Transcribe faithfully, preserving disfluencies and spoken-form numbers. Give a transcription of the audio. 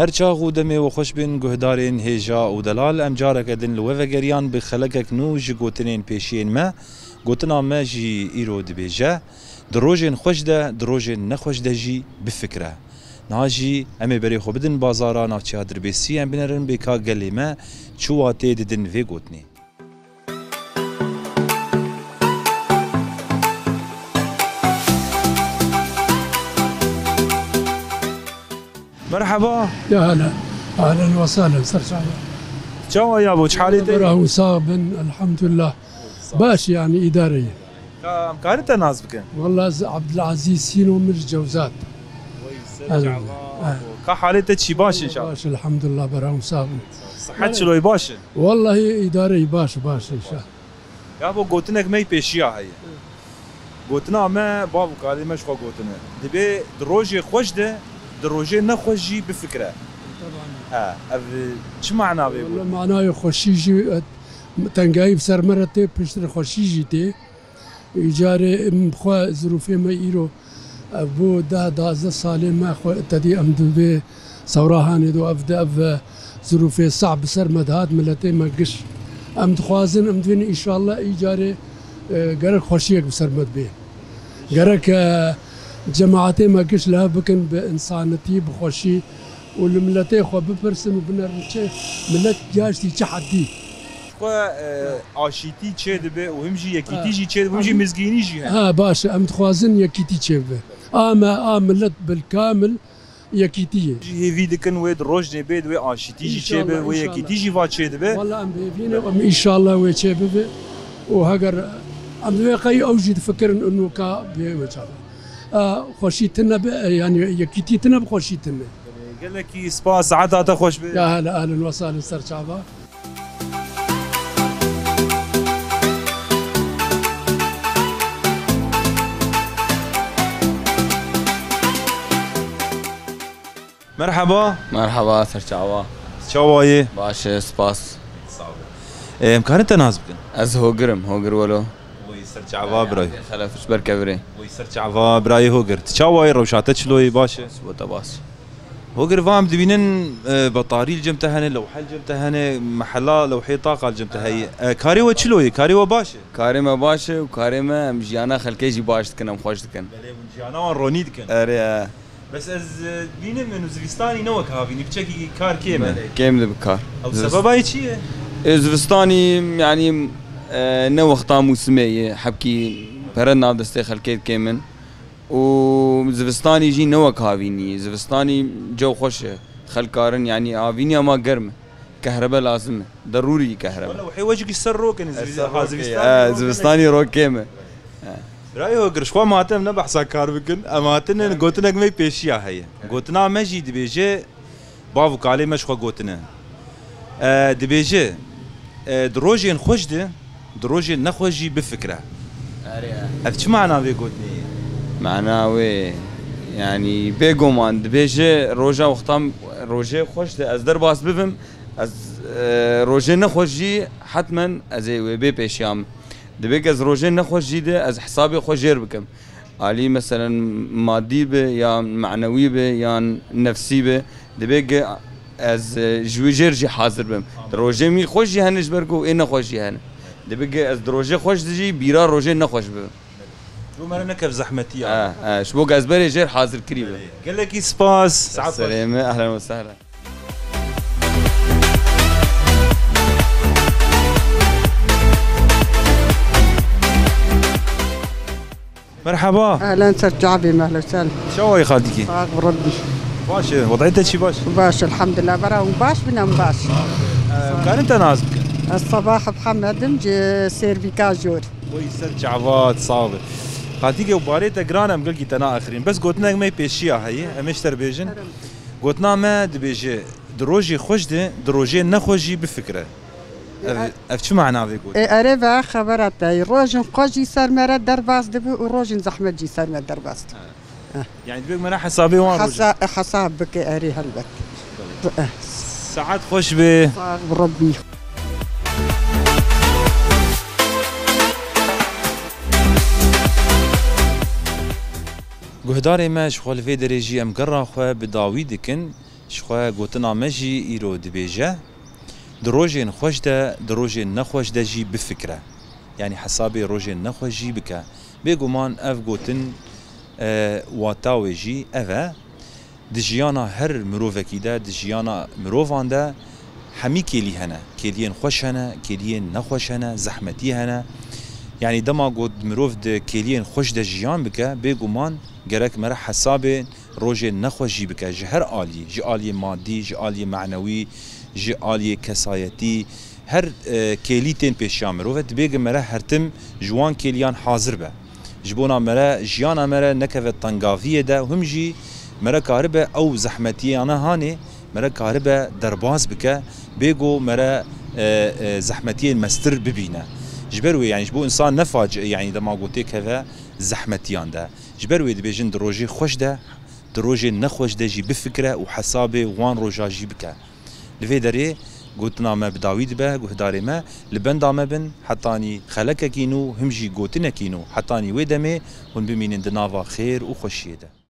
Her çax û demê we xweş bin, guhdarên hêja û delal. Em careke din li we vegeriyan bi xelekek nû ji gotinên pêşiyên me. Gotina me jî îro dibêje, di rojên xweş de, di rojên nexweş de jî bifikire. Niha jî em ê berê xwe bidin bazara navçeya Dirbêsî, em binerin bê ka gelê me çi watê didin vê gotinê. Merheba. Ya hela. Ahlen ve sahlen, ser çava. Çawa yabo, çi halê te? Berahû, sax bin, elhamdülillah. Baş yani, îdare ye. Ka em karin te nas bikin? Walla ez Abdülazîz Sîno, min ji Cewzat. Wey, ser çava. Ka halê te çi, baş inşallah? Baş, elhamdülillah, berahû, sax bin. Sihet çiloy, baş e? Wallahî îdare ye, baş, baş inşallah. Ya bo gotinek me yî pêşiya heye. Gotina me, bav û kalê me ji xwe gotine. Dibê di rojê xweş de, di rojê nexweş jî bifikire. He, ev çi mana vê gotinê? Wele manayê xweşî jî, e, tengayî bi ser me re tê, piştre xweşî jî tê. Îcarê em xwe zirûfê me îro, ev bû deh dazdeh salê me xwe tedî em di vê sewra hanê de ev de ev zirûfê sa'b bi ser me dihat, miletê me giş. Em dixwazin, em divên înşallah îcarê, e, gerek xweşiyek bi ser me dibê. Gerek, e, cemaetê me giş li hev bikin bi însanetî, bi xweşî û li miletê xwe bipirsin û binerin çi milet gihaştî çi heddî. Xwe, e, aşîtî çêdibe û him jî yekîtî jî çêdibe, him jî mizgînî jî hene. Ha, baş e, em dixwazin yekîtî çêbibe. A me, a milet bilkamil yekîtî ye. Jî hêvî dikin wê di rojnê bê, di wê aşîtî jî çêbe, wê yekîtî jî va çêdibe. Wala em bi hêvî ne, em înşallah wê çêbibe. Û heger em divê qey ew jî difikirin û ka bê wê çawa. E, xweşî tune be, e, yani yekîtî tune be, xweşî tune. Gelekî spas, saeta te xweş be. Ya hele, ahlen ve sahlen, ser çava. Merheba. Merheba, ser çava. Çawa yê? Baş e, spas. Sağ ol. Em karin te nas bikin? Ez Hogir im, Hogir Welo. Wey, ser çava birayê. Xelef ji ber kevirê. Wey, ser çava birayê Hogir. Tu çawa yî, rewşa te çilo yî, baş e? Bo te baş. Hogir, va em dibînin, e, betarî li cem te hene, lewhe li cem te hene, mehela lewhê taqa li cem te heye. E, karê we çilo ye? Karê we baş e? Karê me baş e û karê me em jiyana xelkê jî baş dikin, em xweş dikin. Belê, hûn jiyana wan ronî dikin. Erê, e. Bes ez, e, bînim, û zivistanî ne wek havînî, piçekî kar kêm e. Belê, kêm dibe kar. Ew sebeba yê çi ye? E, zivistanî, yanî, e, ne wexta mûsimê ye, hebkî pere nav destê xelkê dikêm in. Û zivistanî jî ne wek havînî ye. Zivistanî cew xweş e. Xelk karin, yanî havîniya ma germ e. Kehrebe lazim e. Derûrî kehrebe. Wele wehê we jî ser rok in, zivistanî rok kêm e. Birayê Hogir, ji xwe em hatin em ne behsa kar bikin. Em hatine, gotinek me pêşiya heye. Gotina me jî dibêje, bav û kalê me ji xwe gotine. E, dibêje, e, di rojên xweş de, di rojên nexweş jî bifikire. Erê. Ev çi mana vê gotinê ye? Mana wê, yanî bêguman dibêje roja wextan, rojê xweş de ez derbas bibim, ez, e, rojê nexweş jî hetmen ez ê wê bê pêşiya min. Dibê ku ez rojê nexweş jî de ez hesabê xwe jêr bikim. Alî meselen madî be, yan manewî be, yan nefsî be, dibê ge ez, e, ji wî jêr jî hazir bim. Rojê min xweş jî hene ji ber ku ê nexweş jî hene. Dibê ge ez di rojê xweş de jî bîra rojê nexweş bibim. Ji bo me re nekev zehmetî ya. E, e, ji bo ku ez berê jêr hazir kirî bim. Gelekî spas. Saet xweş. Serê me, ehlen ve sehlen. Merheba. Ehlen, ser çavê me, ehlen, sel. Çawa yî xaltîkî? Sağ ol, Rabbi. Baş e, wedayê te çi baş? Baş, elhamdülillah. Bera hûn baş bin, em baş. Em karin te nas bikin? Ez Sabah Mihemed im, ji Sêrbîka Jor. Wey, ser çava, sax be. Xaltîkê, û barê te giran, em gelkî te naxirîn. Bes gotinek me pêşiya heye, em ê ji te re bêjin. Gotina me dibêje, di rojê xweş de, di rojê nexweş jî bifikire. Ev, ev çi mana vê gotinê? Ê, erê ve xebera te. Rojên xweş jî ser me re derbas dibe û rojên zehmet jî ser me derbas dibe. Ha. Heh. Yani dibê me re hesabê wan rojên. Hesa-, hesab bike, erê, helbet. Eh. Saet xweş be. Sağ ol, Rabbi. Guhdarê me, ji xwe li vê derê jî em gerra xwe bi dawî dikin. Jixwe gotina me jî îro dibêje, di rojên xweş de, di rojên nexweş de jî bifikre. Yanî hesabê rojên nexweş jî bike. Bêguman ev gotin, e, wata wê jî ev e. Di jiyana her mirovekî de, di jiyana mirovan de hemî kêlî hene. Kêliyên xweş hene, kêliyên nexweş hene, zehmetî hene. Yanî dema got mirov di kêliyên xweş de jiyan bike, bêguman gerek mere hesabê rojên nexweş jî bike. Ji her aliyê, ji aliyê madî, ji aliyê manewî, ji aliyê kesayetî, her, e, kêlî tên pêşiya mirov e, dibêge mere her tim ji wan kêliyan hazir be. Ji bona mere, jiyana mere nekeve tengaviyê de, him jî mere karibe ew zehmetiyana hanê, mere karibe derbas bike, bêgo mere, e, e, zehmetiyên mestir bibîne. Ji ber wê, yanî ji bo insan ne faciye, yanî dema gotê keve zehmetiyan de. Ji ber wê dibêjin di rojê xweş de, di rojê nexweş de jî bifikre û hesabê wan roja jî bike. Li vê derê gotina me bi dawî dibe, guhdarê me, li benda me bin, hetanî xelekekî nû, him jî gotinekî nû, hetanî wê demê hûn bimînin di nava xêr û xweşiyê de.